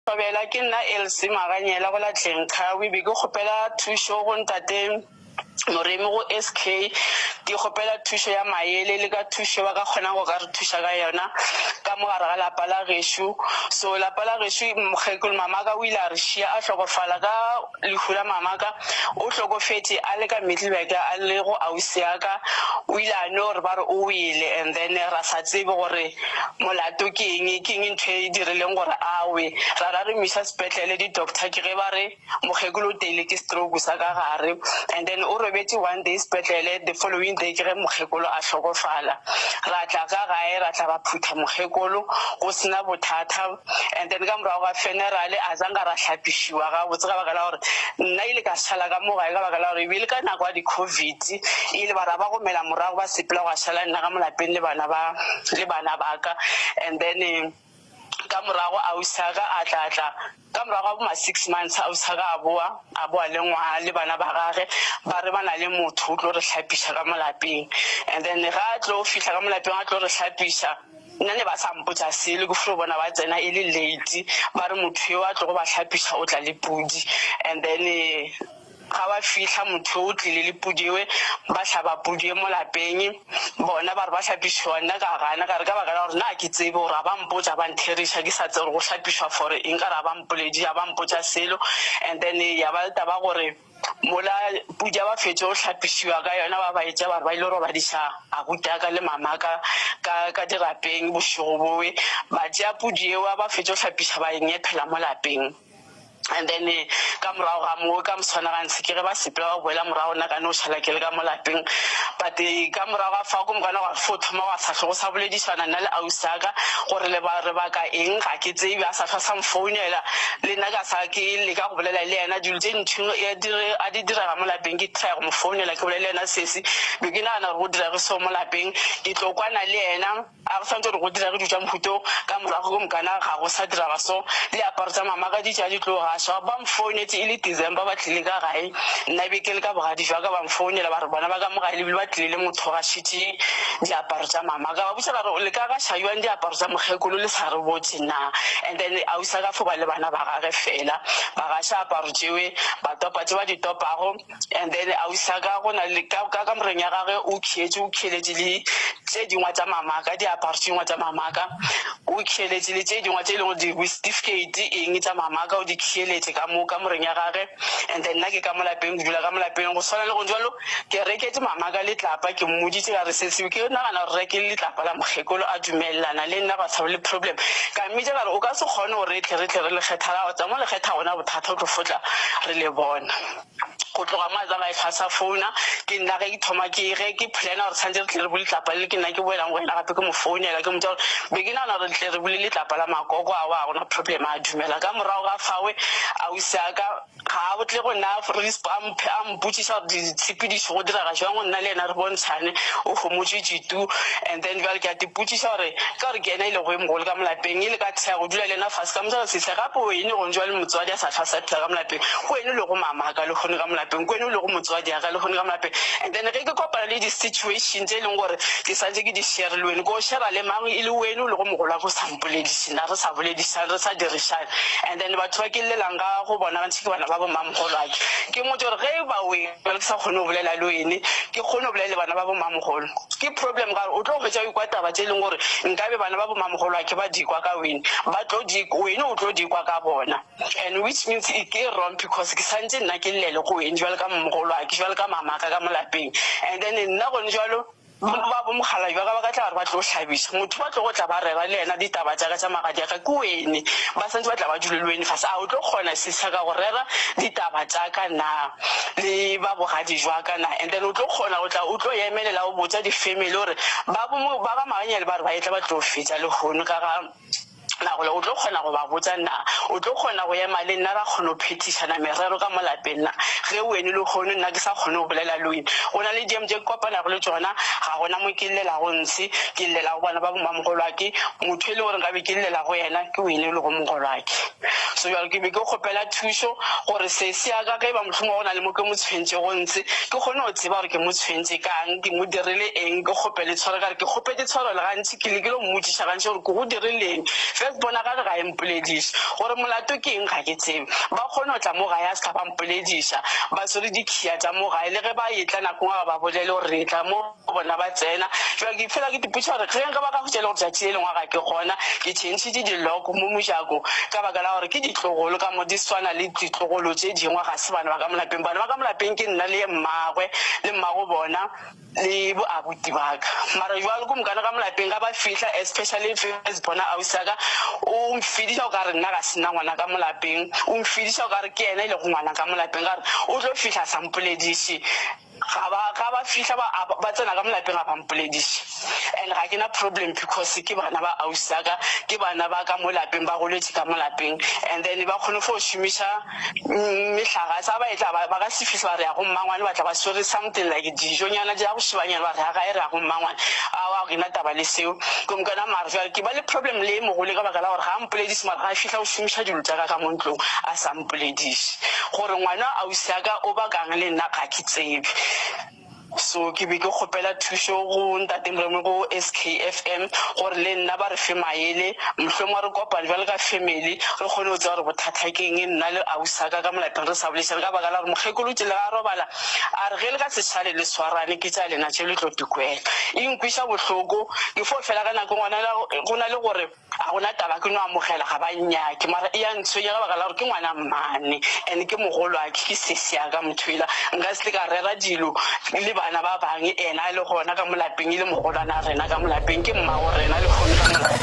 Thobela, ke nna Elsie Maganyela go la Tlenkgawi, be ke kgopela thušo go ntate Moremi go SK, ke kgopela thušo ya maele le ka thušo ba ka kgonang go ka re thuša ka yona ka mo gare ga lapa la gešo. So lapa la gešo mokgekolo mamaka o ile a re šia a hlokofala ka lehu la mamaka, o hlokofetše a le ka Middelburg a le go ausi ya ka, o ile a no re ba re o wele and then ra sa tsebe gore Molato ke eng? Ke eng ntho e dirileng gore a we? Ra ra re mo iša sepetlele, di doctor ke ge ba re mokgekolo o teile ke stroke sa ka gare and then o robetše one day sepetlele, the following day ke ge mokgekolo a hlokofala. Ra tla ka gae ra tla ra phutha mokgekolo go sena bothata and then ka morago ga funeral a zanga ra hlapišiwa gabotse ka baka la gore nna ile ka šala ka mo gae ka baka la gore e be e le ka nako ya di covid. Ile ba ra ba gomela morago ba sepela gwa šala nna ka mo lapeng le bana ba le bana ba ka and then ka morago ausi a ka a tla tla ka morago ga bo ma six months ausi a ka a boa a boa le ngwa le bana ba gage ba re ba na le motho o tlo re hlapiša ka mo lapeng and then ga a tlo fihla ka mo lapeng a tlo re hlapiša nna ne ba sa mpotša selo ke fo bona ba tsena e le late ba re motho yo a tlogo ba hlapiša o tla le pudi and then Ga ba fihla, motho yo o tlile le pudi ewe, ba hlaba pudi ye mo lapeng. Bona ba re ba hlapišwa, nna ka gana, ka re ka baka la gore nna ga ke tsebe gore a ba mpotša, ba ntheriša, ke sa tsebe gore go hlapišwa for eng, ka re a ba mpoledi, a ba mpotša selo. And then ya ba le taba gore mola pudi ya ba fetše go hlapišiwa ka yona, ba ba etša ba re ba ile robadiša abutaka le mamaka ka, ka dirapeng bošego bowe. Ba tšea pudi yewa, ba fetše go hlapiša ba e nyephela mo lapeng. And then ka morago ga moo ka moswana gantsi ke ge ba sepela ba boela morago nna ka no šala ke le ka mo lapeng. But ka morago ga fao ke mokana gwa fo thoma gwa sa hlwe go sa boledišana nna le ausi wa ka gore le ba re baka eng ga ke tsebe. A sa hlwa sa mfounela le nna ka sa ke leka go bolela le yena dilo tše ntši a di direga mo lapeng ke try go mo founela ke bolele le yena sesi be ke nagana gore go direge so mo lapeng ke tlo kwana le yena. A go swanetše gore go direge dilo tša mohuta wo? Ka morago go mokana ga go sa direga so. Diaparo tša mama ka di tša di tlo gašwa. Ba mfounetše e le December ba tlile ka gae. Nna be ke le ka bogadi jwa ka ba mfounela ba re bona ba ka mo gae le bile ba tlile le motho o gašitše diaparo tša mama. Ka ba botša ka re le ka gaša bjang diaparo tša mokgekolo le sa re botše na? And then ausi a ka fo ba le bana ba gage fela. Ba gaša aparo tšewe ba topa tše ba di topago. And then ausi wa ka go na le ka ka kamoreng ya gagwe o khietše o khieletše le tše dingwe tša mamaka diaparo tše dingwe tša mamaka o khieletše le tše dingwe tše e lego di certificate eng tša mamaka o di khieletše ka mo kamoreng ya gagwe. And then nna ke ka mo lapeng ke dula ka mo lapeng go swana le go jalo ke reketše mamaka letlapa ke mmoditše ka re sesi ke nagana gore reke letlapa la mokgekolo a dumelelana le nna gwa sa be le problem. Ka mmitša ka re o ka se kgone gore re tle re tle re le kgetha la tsa mo le kgetha gona bothata o tlo fotla re le bona. Go tloga mo a tsamaya a sa founa, ke nna ge ke thoma ke ge ke plana gore tshwanetse re tle re bule letlapa le, ke nna ke boelang go yena gape ke mo founela ke mmotša gore be ke nagana gore re tle re bule letlapa la makoko aowa ga gona problem a dumela. Ka morago ga fawe ausi a ka ga a tle go nna a mpotšiša gore ditshepedišo go direga jwang go nna le yena re bontšhane o homotše tšitu and then bjale ke a tipotšiša gore ka gore ke yena e lego e mogolo ka mo lapeng e le ka thea go dula le yena fase ka mmotša gore sehla gape wene gong jwale motswadi a sa hlwa sa phela ka mo lapeng Ke wena o lego mamaka lehono ka mo lapeng, ke wena o lego motswadi ya ka lehono ka mo lapeng. And then ge ke kopana le di-situation tše e leng gore ke santše ke di share le wena, ke o share le mang e le wena o lego mogolo wa ka o sa mpolediše na, re sa boledišane, re sa dirišane. And then batho ba ke llelang ka go bona gantši ke bana ba bo mamogolwake. Ke mmotše gore ge e ba wena ke sa kgone go bolela le wene, ke kgone go bolela le bana ba bo mamogolo. Ke problem ka gore o tlo hwetša o ikwa taba tše e leng gore nkabe bana ba bo mamogolwake ba di kwa ka wene, ba tlo di, wene o tlo di kwa ka bona. And which means e ke wrong because ke santse nna ke llele go wene jwalo ka mogolwake, jwalo ka mamaka ka mo lapeng. And then nna gone jwalo ba bo mogalabi ba ka ba ka tla ba re ba tlo hlabiša motho ba tlo go tla ba rera le yena ditaba tša ka tša magadi a ka ke wene, ba santse ba tla ba dule le wene fase. A o tlo kgona sesa ka go rera ditaba tša ka na le ba bogadi jwa ka na? And then o tlo kgona go tla o tlo emelela o botša di-family gore ba bo ba ga Maganyane ba re ba etla ba tlo fetša lehono ka ga Na gore o tlo kgona go ba botša? Na o tlo kgona go ema le nna ra kgona go phethišana merero ka mo lapeng? Na ge wene lehono nna ke sa kgone go bolela le wene? Go na le diemo tše ke kopanago le tšona, ga gona mo ke llelago ntshe, ke llela go bana ba bomamogolwake. Motho e le gore nkabe ke llela go yena ke wene e lego mogolwake. So bjalo ke be ke kgopela thušo gore sesi ya ka ge e ba mohlomongwe go na le mo ke mo tshwentšego ntshe, ke kgone go tseba gore ke mo tshwentše kang, ke mo dirile eng, ke kgopele tshwarelo. Ka re ke kgopetše tshwarelo gantši. Ke lekile go mmotšiša gantši gore ke go dirileng, fela. First born ga re ga e mpolediše. Gore molato ke eng ga ke tsebe. Ba kgone go tla mo gae a se ka ba mpolediša. Ba swere dikhiya tša mo gae le ge ba etla nako nngwe ga ba bolele gore re etla mo bona ba tsena. Bjale ke fela ke ipotšiša gore ge nka ba ka hwetša e le gore tšatši le lengwe ga ke gona, ke tšhentšhitše di-lock mo mojako ka baka la gore ke ditlogolo ka mo di swana le ditlogolo tše dingwe ga se bana ba ka mo lapeng. Bana ba ka mo lapeng ke nna le mmagwe le mmago bona. Le bo abuti ba ka. Mara jwalo ko mokana ka mo lapeng ga ba fihla especially first bona ausi ya ka o mfidisa o kare nna ga se nna ngwana ka mo lapeng o mfidisa o kare ke yena e lego ngwana ka mo lapeng ka re o tlo fihla a sa mpolediše ga ba ga ba fihla ba ba tsena ka mo lapeng ga ba mpolediše and ga ke na problem because ke bana ba ausi ya ka ke bana ba ka mo lapeng ba goletše ka mo lapeng and then ba kgone fo šomiša Mehlaga sa ba etla ba ba ka se fihle ba re ya go mmangwane ba tla ba swere something like dijonyana tša go šibanyana ba re ya gae re ya go mmangwane aowa ga ke na taba le seo ke mokana mara jwale ke ba le problem le e mogolo ka baka la gore ga a mpolediše mara ga a fihla o šomiša dilo tša ka ka mo ntlong a sa mpolediše gore ngwana ausi ya ka o bakang le nna ga ke tsebe. So ke be ke kgopela thušo go Ntate Moremi go SKFM gore le nna ba re fe maele, mohlomongwe re kopane bjalo ka family re kgone go tseba gore bothata ke eng, nna le ausi wa ka ka mo lapeng re sa boledišane ka baka la gore mokgekolo tšele ga a robala a re ge le ka se šale le swarane ke tša lena tše le tlo di kwela. E nkweša bohloko ke fo fela ka nako ngwana go na le gore Ga gona taba ke no amogela ga ba nnyake mara e ya ntshwenya ka baka la gore ke ngwana mmane and ke mogolwake ke sesi ya ka motho ela nka se tle ka rera dilo le bana ba bang ena a le gona ka mo lapeng e le mogolwana rena ka mo lapeng ke mmago rena lehono ka mo lapeng.